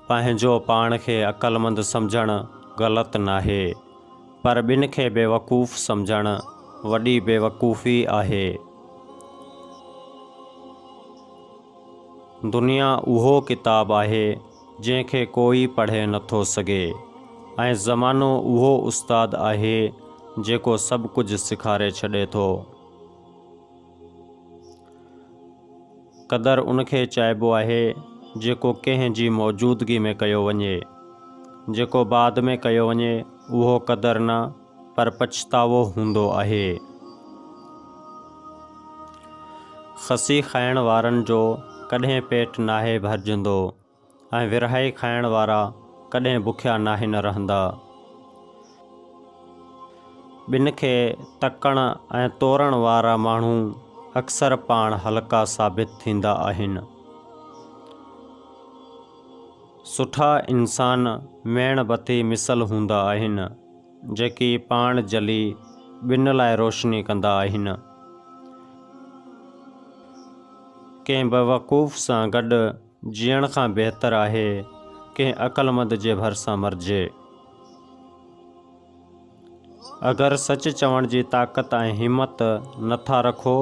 پنهنجو پاڻ کي عقلمند سمجهڻ غلط ناهي، پر ٻين کي بيوقوف سمجهڻ وڏي بيوقوفي آهي. دنيا اهو ڪتاب آهي، جنهن کي ڪوئي پڙهي نٿو سگهي ۽ زمانو اهو استاد آهي، جيڪو سڀ ڪجهه سيکاري ڇڏي ٿو. قدر ان کي چئبو آهي جيڪو ڪنهن جي موجودگي ۾ ڪيو وڃي. جيڪو بعد ۾ ڪيو وڃي اهو قدر نه پر پڇتاوو هوندو آهي. خسي کائڻ وارن جو ڪڏهن پيٽ ناهي ڀرجندو. ۽ ورهائي کائڻ وارا ڪڏهن بکيا ناهن رهندا. ٻن کي تڪڻ ۽ تورڻ وارا ماڻهو اڪثر پاڻ هلڪا ثابت ٿيندا آهن. سٺا انسان ميڻ بتي مثل هوندا آهن، جيڪي پاڻ جلي ٻن لاء روشني ڪندا آهن. ڪنهن بيوقوف سان گڏ جيئڻ کان بهتر آهي ڪنهن عقلمند جي ڀرسان مرجي. اگر سچ چوڻ جي طاقت ۽ همت نه ٿا رکو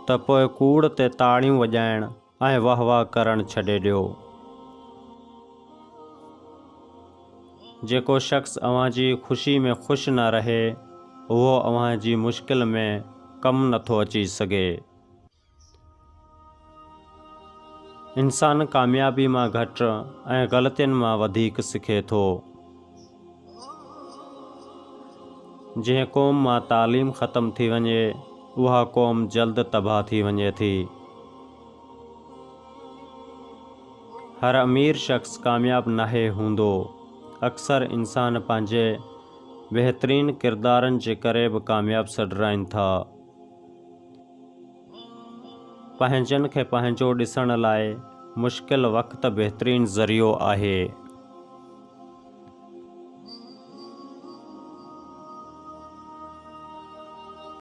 ته پوء ڪوڙ تي تاڙيون وڄائڻ ۽ واهه واهه ڪرڻ ڇڏي ڏيو. جيڪو شخص اوهان جي خوشي ۾ خوش نه رهي اهو اوهان جي مشڪل ۾ ڪم نه ٿو اچي سگهي. انسان ڪاميابي مان گهٽ ۽ غلطين مان وڌيڪ سکي ٿو. جنهن قوم مان تعليم ختم ٿي وڃي، اها قوم جلد تباهه ٿي وڃي ٿي. هر امير شخص ڪامياب ناهي هوندو. اڪثر انسان پنهنجي بهترين ڪردارن جي ڪري به ڪامياب سڏرائين ٿا. پنهنجن کي پنهنجو ڏسڻ لاء مشڪل وقت بهترين ذريعو آهي.